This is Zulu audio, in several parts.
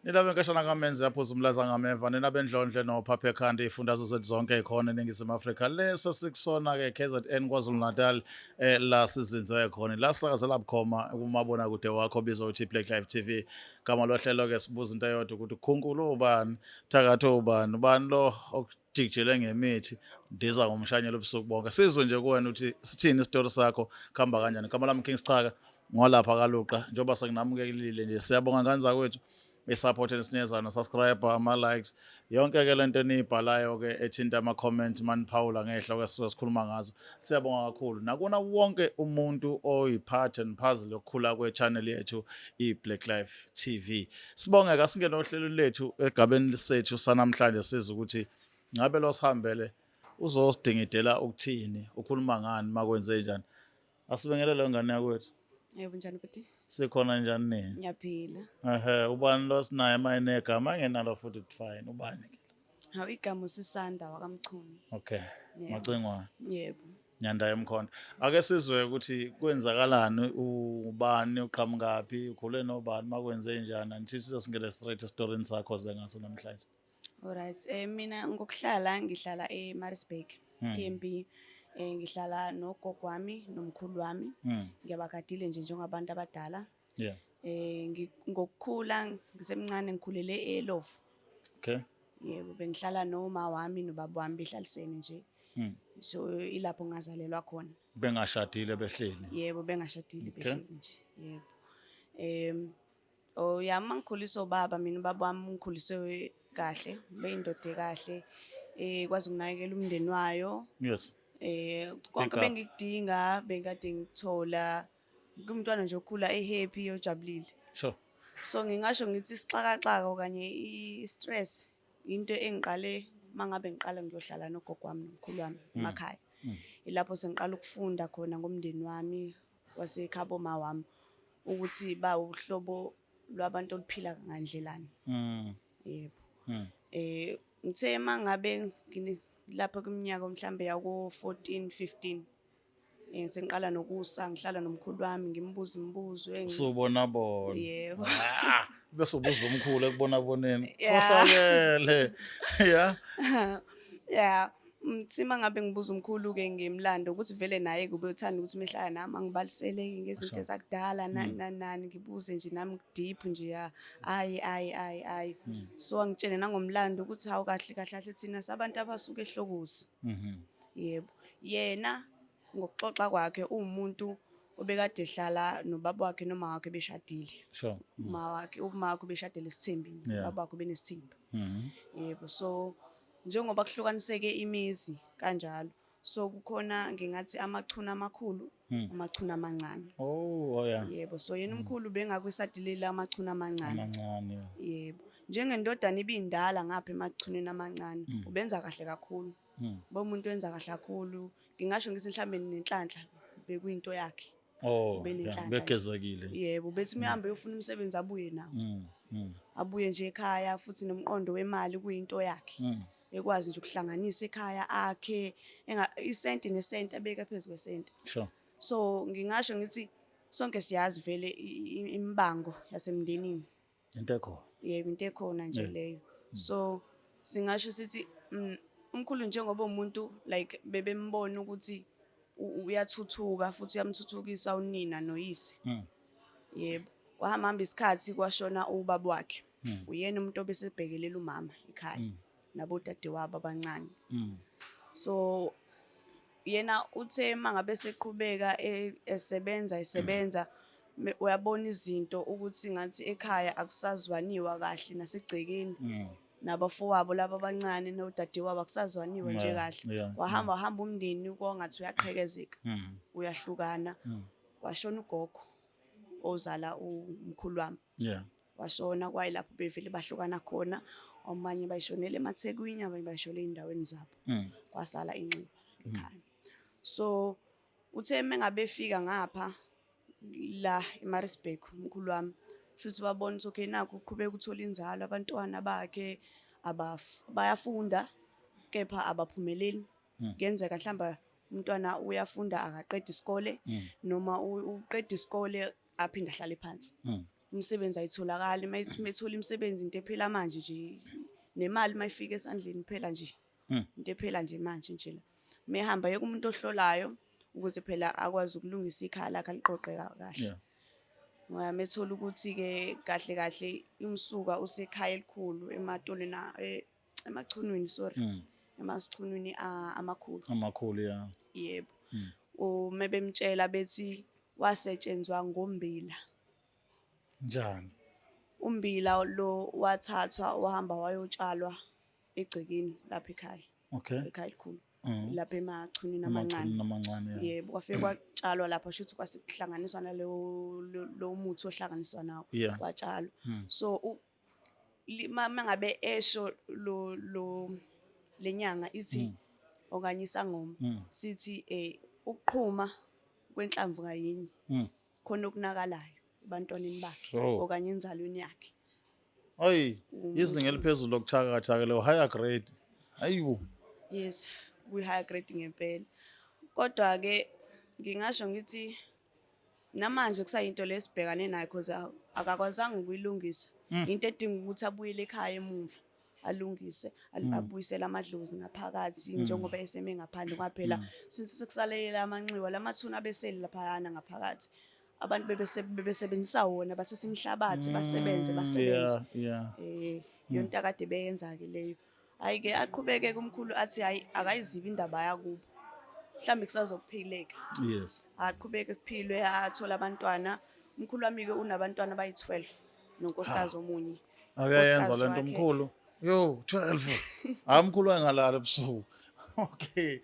Nina benkashana kaMenzi yaphuza umlaza ngameva, nina bendlondle nophapha ekhanda iy'fundazwe zethu zonke ey'khona eNingizimu Afrika. Leso sikusona-ke KZN KwaZulu Natal la sizinze khona. La sisakazela bukhoma kumabonakude wakho obizwa ukuthi Black Life TV. Gama lohlelo-ke sibuza into eyodwa ukuthi khunkulu ubani, thakatho ubani, ubani lo okujikijele ngemithi ndiza ngomshanyelo ubusuku bonke. Sizwe nje kuwena ukuthi sithini isitori sakho, kuhamba kanjani. Gama lami King Schaka ngolapha kaLuqa njengoba sekunamukelile nje siyabonga ngane zakwethu i-support enisinikeza no-subscribe ama-likes yonke ke lento eniyibhalayo ke ethinta ama-comment maniphawula ngehla esisuke sikhuluma ngazo siyabonga kakhulu nakuna wonke umuntu oyi-part and puzzle yokukhula kwe-channel yethu i-Black Life TV. Sibonge kasingene ohlelweni lethu egabeni sethu sanamhlanje sizwe ukuthi ngabe lo sihambele uzosidingidela ukuthini ukhuluma ngani makwenze njani. Asibingelele ngane yakwethu. Yebo, njani bhuti? Sikhona njani nini? Ngiyaphila. Ehhe, ubani lo sinaye mayinegama angenalo futhi fine ubani ke? Hawu, igama uSisanda wakaMchunu. Okay. Yebo. Macingwane. Yebo. Nyanda yemkhonto. Ake sizwe ukuthi kwenzakalani, ubani, uqhamukaphi, ukhule nobani, makwenze njani. Angithi size singene straight esitorini sakho ze ngaso namhlanje. Alright. Mina ngokuhlala ngihlala eMaritzburg. PMB. Ngihlala nogogo wami nomkhulu wami. Ngiyabagadile nje njengabantu abadala. Ngokukhula ngisemncane ngikhulele eLovu. Yebo, bengihlala noma wami nobaba wami behlalisene nje. So ilapho ngazalelwa khona. Bengashadile behleli. Yebo, bengashadile behleli nje. Yebo. Oh ya, uma ngikhuliswa ubaba mina, ubaba wami ungikhuliswe kahle, beyindoda kahle. Kwazi ukunakekela umndeni wayo. Konke Pick up. bengikudinga bengikade ngikuthola. Kumntwana nje okhula ehappy ojabulile. So ngingasho ngithi isixakaxaka okanye i-stress into engiqale mangabe ngiqala ngiyohlala nogogo wami nomkhulu wami emakhaya. Ilapho sengiqala ukufunda khona ngomndeni wami wasekhabo ma wami ukuthi ba uhlobo lwabantu oluphila ngandlelani. Yebo. Ngithe mangabe lapha kwiminyaka mhlambe yako 14 15 sengiqala nokusa ngihlala nomkhulu wami ngimbuza imibuzo Usubona bona. Yebo. Ah, bese ubuza umkhulu ekubona boneni. Yeah. Khohlakele. Yeah. Yeah. Mthi mangabe ngibuza umkhulu ke ngemlando ukuthi vele naye kube uthanda ukuthi mehlala nami angibalisele ngezinto ezakudala nani nani nani, ngibuze nje nami deep nje ya ayi ayi ayi ayi. So angitshele nangomlando ukuthi hawu kahle kahle kahle thina sabantu abasuka eHlokozi. Yebo. Yena ngokuxoxa kwakhe uwumuntu obekade ehlala nobaba wakhe noma wakhe beshadile. Uma wakhe uma wakhe beshadele esithembini, ubaba wakhe benesithembu. Yebo, so njengoba kuhlukaniseke imizi kanjalo, so kukhona ngingathi amachuna amakhulu, amachuna amancane. Oh, oh yeah. Yebo, so yena umkhulu bengakwisadileli amachuna amancane. Amancane. Yeah. Yebo. Njengendodana ibindala ngapha emachuneni amancane, ubenza kahle kakhulu. Bomuntu wenza kahle kakhulu. Ngingasho ngithi mhlambe nenhlanhla bekuyinto yakhe. Oh, Benenhlanhla yeah, nje. begezekile. Yebo, bethi uhambe uyofuna umsebenzi abuye nawo. Abuye nje ekhaya futhi nomqondo wemali kuyinto yakhe. Ekwazi nje ukuhlanganisa ekhaya akhe, isenti nesenti abeka phezu kwesenti. So ngingasho ngithi sonke siyazi vele imibango yasemndenini. Into ekhona. Yebo, into ekhona nje leyo. So singasho sithi umkhulu njengoba umuntu like bebembona ukuthi uyathuthuka futhi uyamthuthukisa unina noyise. Yebo. Kwahamba hamba isikhathi kwashona ubaba wakhe. Uyena umuntu obesebhekelela umama ekhaya nabodadewabo abancane. So yena uthe mangabe seqhubeka esebenza esebenza uyabona izinto ukuthi ngathi ekhaya akusazwaniwa kahle nasegcekeni. Nabafowabo laba abancane nodadewabo akusazwaniwa nje kahle. Wahamba wahamba umndeni kwangathi uyaqhekezeka. Uyahlukana. Washona ugogo ozala umkhulu wami. Washona kwayilapho bevele bahlukana khona. Amanye bayishonele emaThekwini, abanye bayishonele ey'ndaweni zabo. Kwasala inxeba ekhaya. So uthe mengabe efika ngapha la eMaritzburg umkhulu wami, shuthi babona ukuthi okay nakhu uqhubeka uthola inzalo, abantwana bakhe bayafunda kepha abaphumeleli. Kuyenzeka mhlawumbe umntwana uyafunda akaqedi isikole noma uqeda isikole aphinde ahlale phansi. Imisebenzi ayitholakali, uma ethola imisebenzi into ephela manje nje, nemali uma ifika esandleni iphela nje. Into ephela nje manje nje la. Mehamba yeke umuntu ohlolayo ukuze phela akwazi ukulungisa ikhaya lakhe aliqoqe kahle. Ngoba methola ukuthi-ke kahle kahle umsuka usekhaya elikhulu ematoleni emachunwini, sorry. Emachunwini amakhulu. Amakhulu, ya. Yebo. Uma bemtshela bethi wasetshenzwa ngombila. Njani? Umbila lo wathathwa wahamba wayotshalwa egcekeni lapha ekhaya. Ekhaya elikhulu. Lapha emachunwini amancane. Emachunwini amancane, ya. Yebo, kwafike kwatshalwa lapha, shuthi kwase kuhlanganiswa nalowo lo muthi ohlanganiswa nawo. Kwatshalwa. So mangabe esho lo lenyanga ithi okanye isangoma sithi ukuqhuma kwenhlamvu ngayinye khona okunakalayo ebantwaneni bakhe okanye enzalweni yakhe. Ayi, izinga eliphezulu lokuthakatha ke lo, higher grade. Ayibo. Yes, kwi higher grade ngempela. Kodwa ke ngingasho ngithi namanje kusayinto lesibhekane nayo, because akakwazanga ukuyilungisa. Into edinga ukuthi abuyele ekhaya emuva alungise, abuyisele amadlozi ngaphakathi njengoba eseme ngaphandle, ngoba phela since sekusalele amanxiwa lamathuna abesele laphayana ngaphakathi. Abantu bebesebenzisa wona, bathatha imihlabathi basebenze, basebenze. Yonto akade beyenza ke leyo. Hayi ke aqhubeke kumkhulu athi hayi akayizibi indaba yakubo. Mhlambe kusazokuphileka. Aqhubeke kuphilwe, athola abantwana. Umkhulu wami ke unabantwana abayi-12 nonkosikazi omunye. Akayenza Unkosikazi lento wakhe. umkhulu. Yo, 12. Hayi umkhulu engalala ebusuku. Okay.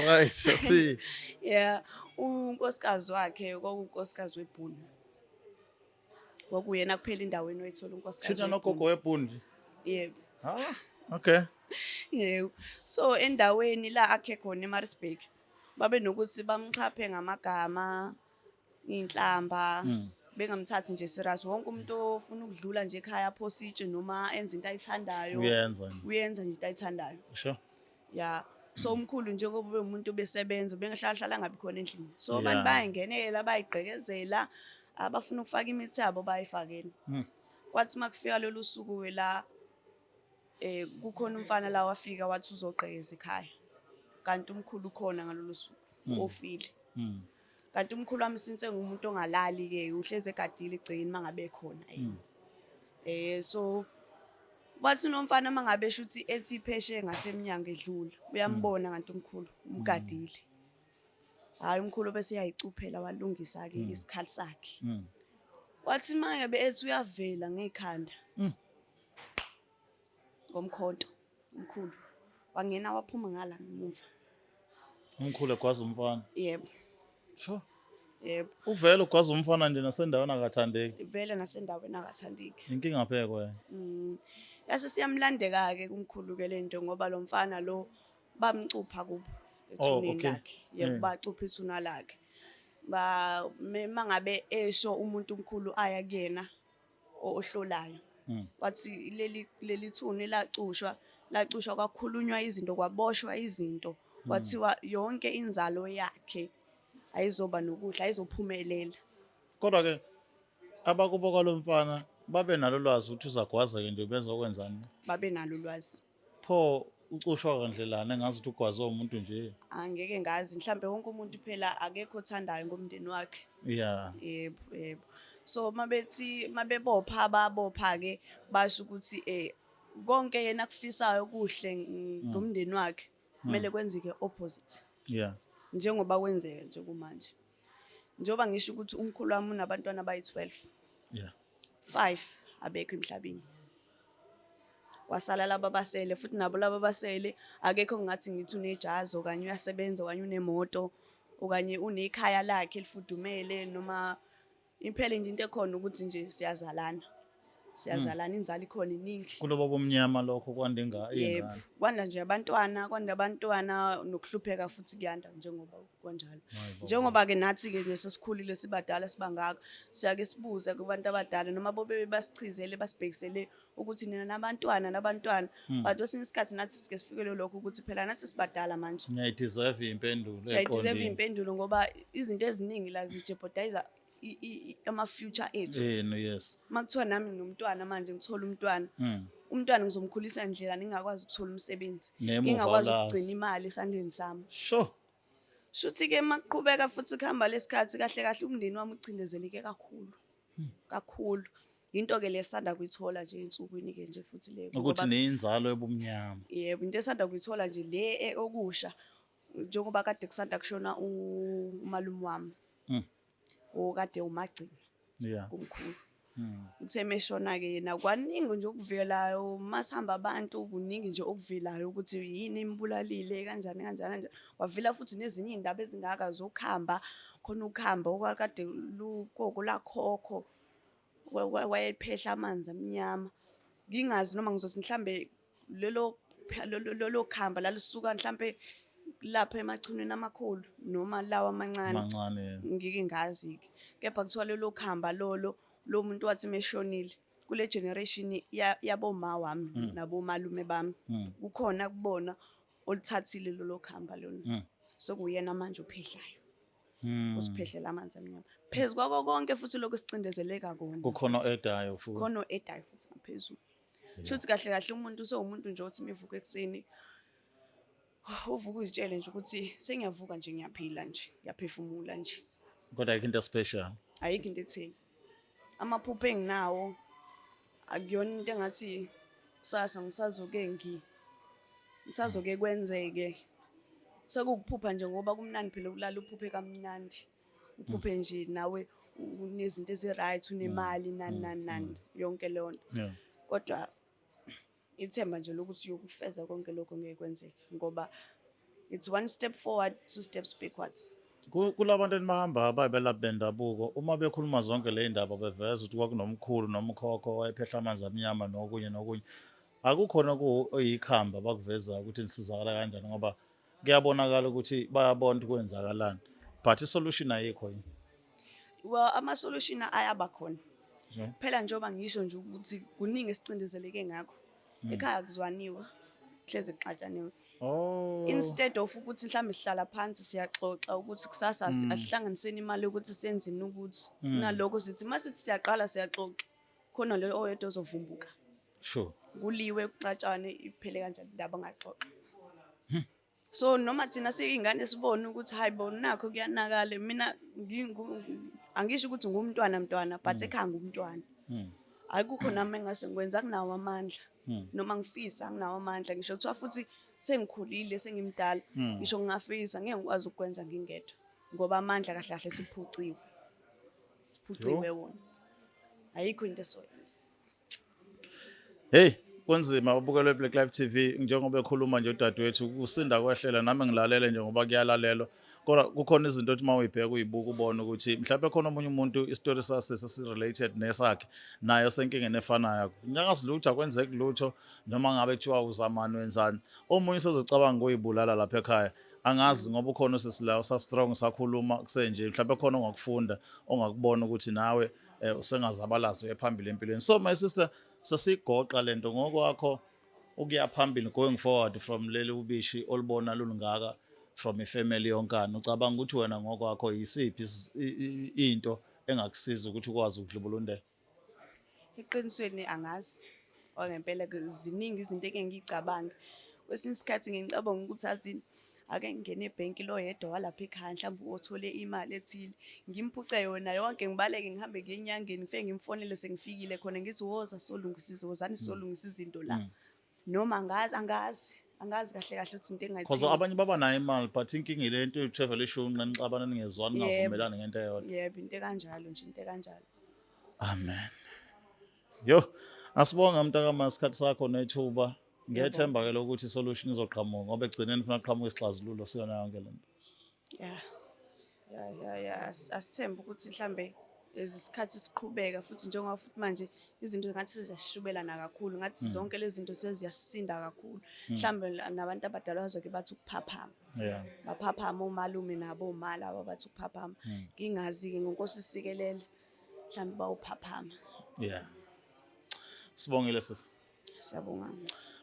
Right, see. Yeah, unkosikazi wakhe kwakunkosikazi weBhunu. Kwakuyena kuphela endaweni oyithola unkosikazi Shitha nogogo weBhunu. weBhunu. Yebo. Okay. Yebo. So endaweni la akhe khona eMaritzburg babe nokuthi bamxhaphe ngamagama, inhlamba, bengamthathi nje serious. Wonke umuntu ofuna ukudlula nje ekhaya aphose itshe noma enze into ayithandayo. Uyenza nje. Uyenza nje into ayithandayo. Yeah. So umkhulu njengoba ube umuntu obesebenza, ubengahlala ngabi khona endlini. So abantu bayayingenela, bayigqekezela, abafuna ukufaka imithi yabo bayifakela. Kwathi makufika lolu suku ke la kukhona umfana la wafika wathi uzogqekeza ekhaya. Kanti umkhulu ukhona ngalolu suku, ofile. Kanti umkhulu wami since ngumuntu ongalali ke, uhleze egadile egcekeni mangabe khona. So wathi nomfana mangabe esho ukuthi ethi pheshe ngasemnyango edlula, uyambona kanti umkhulu umgadile. Hayi umkhulu bese uyayicuphela walungisa ke isikhali sakhe. Wathi mangabe ethi uyavela ngekhanda. Ngomkhonto umkhulu wangena waphuma ngala ngemuva. Umkhulu egwaza umfana. Yebo. Sure. Yebo. Uvele ugwaza umfana nje nasendaweni akathandeki. Vele nasendaweni akathandeki. Inkinga pheko wena. Yase siyamlandeka ke kumkhulu ke lento ngoba lo mfana lo bamcupha kubo ethuneni lakhe. Yebo, bacupha ithuna lakhe. Ba mangabe esho umuntu omkhulu aya kuyena ohlolayo. Wathi leli thuna lacushwa, lacushwa kwakhulunywa izinto, kwaboshwa izinto. Kwathiwa yonke inzalo yakhe ayizoba nokudla, ayizophumelela. Kodwa ke abakubo kwalomfana babe nalo lwazi ukuthi uzagwazeke nje bezokwenzani? Babe nalo ulwazi. Pho ucushwa kandlelana engazi ukuthi ugwazwe umuntu nje? Angeke ngazi, mhlambe wonke umuntu phela akekho othandayo ngomndeni wakhe. Yebo, yebo. So mabethi mabebopha ababopha ke basho ukuthi konke yena akufisayo kuhle ngomndeni wakhe kumele kwenzeke opposite. Njengoba kwenzeka nje kumanje. Njengoba ngisho ukuthi umkhulu wami unabantwana abayi-12. 5 abekho emhlabeni. Kwasala laba abasele futhi nabo laba abasele akekho ngathi ngithi unejazi okanye uyasebenza okanye unemoto okanye unekhaya lakhe elifudumele noma impela nje into ekhona ukuthi nje siyazalana. Siyazalana, inzalo ikhona iningi. Kulobo bomnyama lokho kwanda Yebo, ingane. kwanda nje abantwana, kwanda abantwana nokuhlupheka futhi kuyanda njengoba kanjalo. Hayibo. Njengoba ke nathi ke nje sesikhulile sibadala sibangaka, siyake sibuze kubantu abadala noma bobe basichizele basibhekisele ukuthi nina nabantwana nabantwana. But kwesinye isikhathi nathi sike sifikele lokho ukuthi phela nathi sibadala manje. Niyayideserve impendulo Siyayideserve eqondile. impendulo ngoba izinto eziningi la zijeopardize ama-future ethu. Yenu, yes. Uma kuthiwa nami nginomntwana manje, ngithola umntwana, umntwana ngizomkhulisa ndlela ngingakwazi ukuthola umsebenzi, Nemuva ngingakwazi awulazi. ukugcina imali esandleni sami. Shuthi-ke uma kuqhubeka futhi kuhamba lesikhathi, kahle kahle umndeni wami ucindezeleke kakhulu kakhulu. Into-ke le esanda kuyithola nje ey'nsukwini-ke nje futhi le Ukuthi ngoba- neyinzalo yobumnyama. Yebo, into esanda kuyithola nje le okusha, njengoba kade kusanda kushona umalume wami okade umagcina kumkhulu. Uthe meshona-ke yena, kwaningi nje okuvelayo, masihamba abantu, kuningi nje okuvelayo ukuthi yini imbulalile, kanjani kanjani kanjani. Kwavela futhi nezinye iy'ndaba ezingaka zokuhamba, khona ukuhamba okwakade lukoko lakhokho, wayephehla amanzi amnyama. Ngingazi noma ngizothi mhlambe lelo khamba lalisuka mhlambe lapha emachunwini amakhulu noma lawa amancane. Mancane. Ngike ngazi-ke, kepha kuthiwa lelo khamba lolo lo muntu wathi meshonile kule generation yaboma wami nabomalume bami, kukhona kubona oluthathile lolo khamba lona, sokuyena manje ophehlayo, usiphehlela amanzi amnyama phezu kwako konke futhi lokhu sicindezeleka kona. Kukhona edayo futhi. Khona edayo futhi ngaphezulu. Shuthi kahle kahle umuntu usewumuntu nje othi mevuka ekuseni, uvuka uzitshele nje ukuthi sengiyavuka nje, ngiyaphila nje, ngiyaphefumula nje. Kodwa ayikho into special. Ayikho into etheni. Amaphupho enginawo akuyona into engathi kusasa ngisazoke ngisazoke kwenzeke. Sekukuphupha nje, ngoba kumnandi phela ukulala uphuphe kamnandi, uphuphe nje nawe unezinto ezi-right, unemali, nani nani nani, yonke leyo nto. Kodwa ithemba nje lokuthi uyokufeza konke lokho ngeke kwenzeke, ngoba it's one step forward, two steps backwards. Kulabantu enibahamba abayibelaphi bendabuko, uma bekhuluma zonke le ndaba, beveza ukuthi kwakunomkhulu nomkhokho wayephehla amanzi amnyama nokunye nokunye, akukhona oyikhamba bakuvezayo ukuthi nisizakala kanjani? Ngoba kuyabonakala ukuthi bayabona ukuthi kwenzakalani, but isolution ayikho yini? Well, ama-solution ayaba khona. Phela njengoba ngisho nje ukuthi kuningi esicindezeleke ngakho ekhaya, kuzwaniwe, kuhlezi kuxatshaniwe. Instead of ukuthi mhlawumbe sihlala phansi siyaxoxa ukuthi kusasa asihlanganiseni imali yokuthi senzeni, ukuthi kunalokho sithi masithi siyaqala siyaxoxa, khona lo oyedwa ozovumbuka. Kuliwe, kuxatshane, iphele kanjani indaba ngaxoxa. So noma thina siyingane sibone ukuthi hayi bo, nakho kuyanakala. Mina angisho ukuthi ngumntwana mntwana, but ekhaya ngumntwana. Akukho nami engase ngikwenza, akunawo amandla. Noma ngifisa, anginawo amandla. Ngisho kuthiwa futhi sengikhulile, sengimdala, ngisho ngingafisa, ngeke ngikwazi ukukwenza ngingedwa, ngoba amandla kahle kahle siphuciwe, siphuciwe wona. Ayikho into esoyenza. Hey, kunzima ubukelwe Black Life TV. Njengoba ekhuluma nje udadewethu, kusinda kwehlela nami ngilalele nje, ngoba kuyalalelwa. Kodwa kukhona izinto othi uma uyibheka, uyibuka, ubone ukuthi mhlawumbe khona omunye umuntu isitori sase sesi-related nesakhe, nayo senkingeni efanayo. Nyakazi lutho, akwenzeki lutho, noma ngabe kuthiwa uzamani, wenzani. Omunye usezocabanga ukuyibulala lapha ekhaya. Angazi ngoba ukhona usesila usa-strong, sakhuluma kusenje, mhlawumbe khona ongakufunda, ongakubona ukuthi nawe usengazabalaza uye phambili empilweni. So my sister, sesigoqa lento ngokwakho ukuya phambili, going forward from leli ubishi olubona lulungaka from ifamily yonkana, ucabanga ukuthi wena ngokwakho yisiphi into engakusiza ukuthi ukwazi ukudlubulundela? Eqinisweni angazi okwangempela. Ziningi izinto eke ngiy'cabange. Kwesinye isikhathi ngicabanga ukuthi azini, ake ngingene ebhenki loyedwa walapha ekhaya, mhlawumbe uthole imali ethile, ngimphuce yona yonke, ngibaleke, ngihambe ngiye enyangeni, ngifike ngimfonele sengifikile khona, ngithi woza solungisa, wozani solungisa izinto la. Noma angazi, angazi, angazi kahle kahle ukuthi into 'Cause engathini. Abanye baba nayo imali, but inkinga ile nto yokutravel ishunqa, nixabana, ningezwani, ningavumelani ngento eyodwa. Yebo, into ekanjalo nje, into ekanjalo. Amen. Yo, asibonga mntakama isikhathi sakho nethuba. Ngiyethemba ke lokuthi isolution izoqhamuka, ngoba ekugcineni ufuna kuqhamuka isixazululo siyona yonke lento. Ya, asithembe ukuthi mhlambe lezi sikhathi siqhubeka futhi, njengoba futhi manje izinto ngathi seziyashubelana kakhulu, ngathi zonke lezi zinto seziyasisinda kakhulu. Mhlambe nabantu abadala bazoke bathi ukuphaphama. Baphaphama omalume nabo oma laba bathi ukuphaphama. Ngingazi-ke, ngonkosi sikelele, mhlambe bawuphaphama. Yeah. Sibongile, sisi. Siyabonga.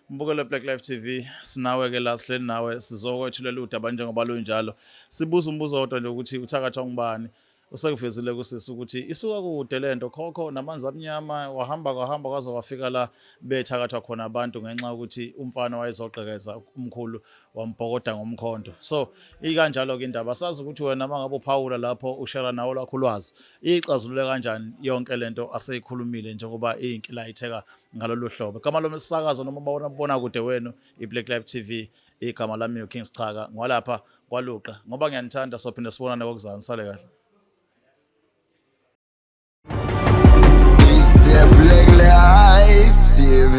Mbukelo Black Life TV, sinawe ke la, sihleli nawe, sizokwethulela udaba njengoba lunjalo. Sibuza umbuzo wodwa nje ukuthi uthakathwa ngubani? Usekuvezile kusisi ukuthi isuka kude lento khokho namanzi amnyama wahamba kwahamba kwaze kwafika la bethakathwa khona abantu ngenxa yokuthi umfana wayezogqekeza umkhulu wambhokoda ngomkhonto. So ikanjalo ke indaba, sazi ukuthi wena mangabe uphawula lapho ushare nawo lakho ulwazi, ixazulule kanjani yonke lento aseyikhulumile njengoba iyinkila itheka ngalolu hlobo. Igama lomsakazo noma ubona bona kude wenu iBlack Life TV, igama lami uKing Schaka ngwalapha kwaLuqa. Ngoba ngiyanithanda, sophinde sibonane kokuzayo. Nisale kahle. It's the Black Life TV.